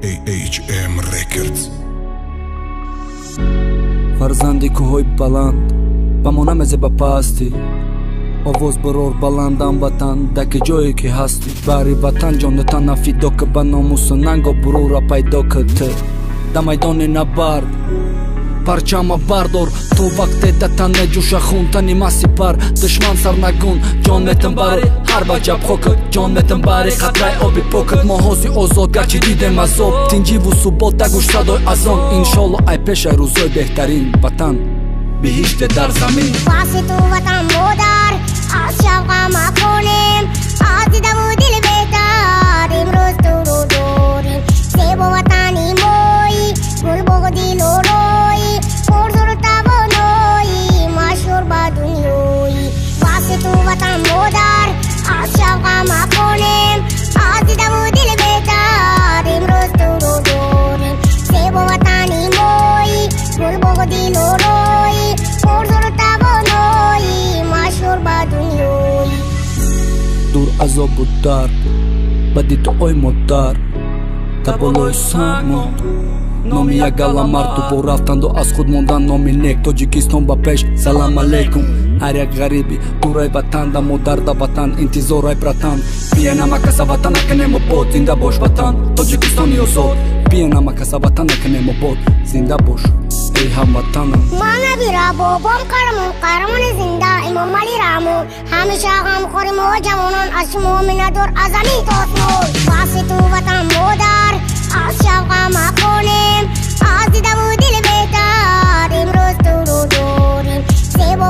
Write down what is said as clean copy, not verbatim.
AHM Records. Фарзанди кӯҳҳои баланд ба мо намезе ба пастӣ, овоз барор баландам ватан даки ҷое ки ҳастӣ, бари ватан ҷонатан нафидо ки ба номусу нанго бурура пайдо ки ту да майдони набард парчама бардор, то вақте датан меҷӯша хун тани масипар душман сарнагун ҷон метам бари ҳар ваҷаб хокат, ҷон метам бари қатраи оби покат. Мо ҳози озод гарчи дидем азоб, тинҷиву субот дагӯш садои азон. Иншолло ай пешай рӯзои беҳтарин, ватан биҳиште дар замин. Васи ту ватан модар аз шавқа маконем, аз дидаву дил беҳтар имрӯз туро дорем. Зебо ватани мои гулбоғу дилорои, пурзуру тавонои машҳур ба дунёи. Васи ту ватан модар аз шавқа маконем, аз дидаву дил беҳтар имрӯз туро дорем. Зебо ватани мои гулбоғу дилорои, пурзуру тавонои машҳур ба дунёи. Дур азобу дард ба дидуои модар, дар болои санг монд номи як гала мард. Дубор рафтанду аз худ мондан номи нек. Тоҷикистон ба пеш, салам алейкум. Ҳар як ғариби дурай ватан, да модар да ватан интизорай братан. Бия намакаса ватан накунем обод, зинда бош ватан Тоҷикистони озод. Бия намакаса ватан накунем обод, зинда бош эй ҳамватанам. Ман набира бобом қаҳрамон, қаҳрамони зинда Имомалӣ Раҳмон. Ҳамеша ғамхори мо ҷавонон, аз шумо миннатдор аз замин то осмон. Васи ту ватан модар аз шавқа маконем, аз дидаву дил беҳтар имрӯз туро дорем. Зебо